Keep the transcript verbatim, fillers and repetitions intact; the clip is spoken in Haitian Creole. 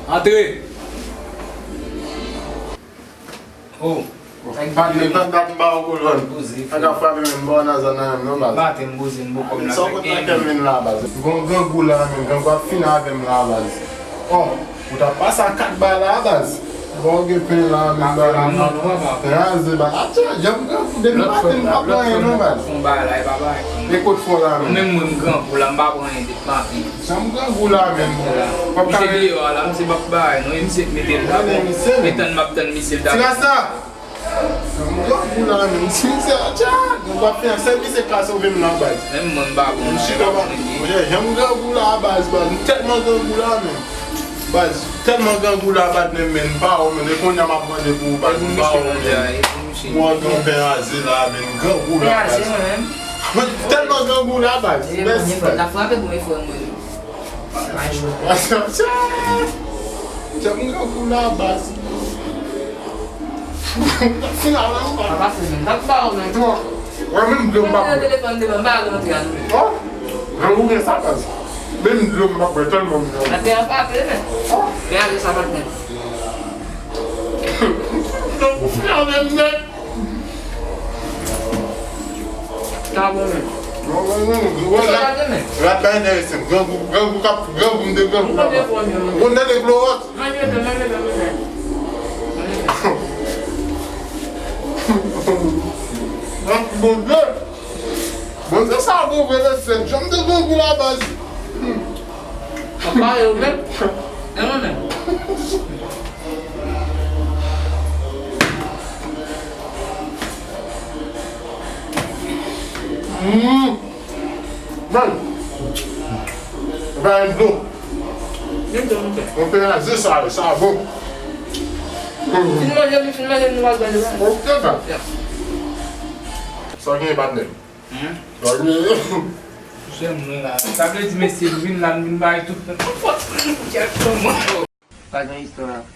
Antre! Oh, sa k pase? Patnè, tann dat m ba w kolòn. Poze, frè. Sa k ap frape menm, m ba w nan zòn nan menm non, baz. Maten m poze, m bòkò m la. Sa w konn nan kè m vin la, baz. Gon grangou la menm, grangou ap fini avè m la, baz. Oh, ou t ap pase a kat ba la, baz. Bon, gen pen la menm, baz. Pen raze, baz. Atè, jan m grangou depi maten m pa pran anyen non, baz. Fon bagay la, e pa bagay. E kot fò la menm? Menm mwen m grangou la, m pa pran anyen depi maten. Jan m grangou la menm. Misye deyò a la, misye p ap bay non, e misye k mete l la. Bon, e tann m ap tann misye l ta. Ti rasta! Jan m grangou la menm. Si misye, tcha, nou p ap fè sèl misye k ka sove m nan, baz. Menm mwen m pa bon, m chita pa bon. Jan m grangou la, baz, baz. M tèlman grangou la menm. Baz, tèlman grangou la, baz, menm, menm, m pa wè w menm. E kounye a m ap mande pou ou, baz, m pa wè w menm. Mwen gen yon pen raze la menm, grangou la, baz. Mwen tèlman grangou la, baz. Mèsi, baz. N ap frape pou mwen, frè mwen. Jan m grangou la, baz. Final la, m pa pase menm. N ap ba w menm. Mwen menm, dlo m pa bwè. Telefòn devan, m pa rantre a nou. Oh, grangou gen sa, baz. Menm dlo m pa bwè, tèlman m grangou. Atè an frape, men. Oh. Men ale sa patnè. Grangou final menm nèt. Sa bon menm. Bon, bon, bon, bon. Sa pa gen men. Rat bay enterese m. Grangou, grangou k ap, grangou m de grangou la. Ou konn tande klowòks? Manje, manje, manje. Rat Bondye. Bondye sa bon vre, mesye. Jan m de grangou la, baz. Apa yo menm? E mwen menm. Mm. Man. Ba m dlo. Gen dlo, monchè. Yon pen raze sa, sa bon. Fin manje, fin manje, nou al gade la. Ok, ba. Ya. Sa gen patnè. Hmm? Sa gen. Jèm mwen la. Sa vle di mesye, nou vin la, nou vin bay tout. Pa gen istwa.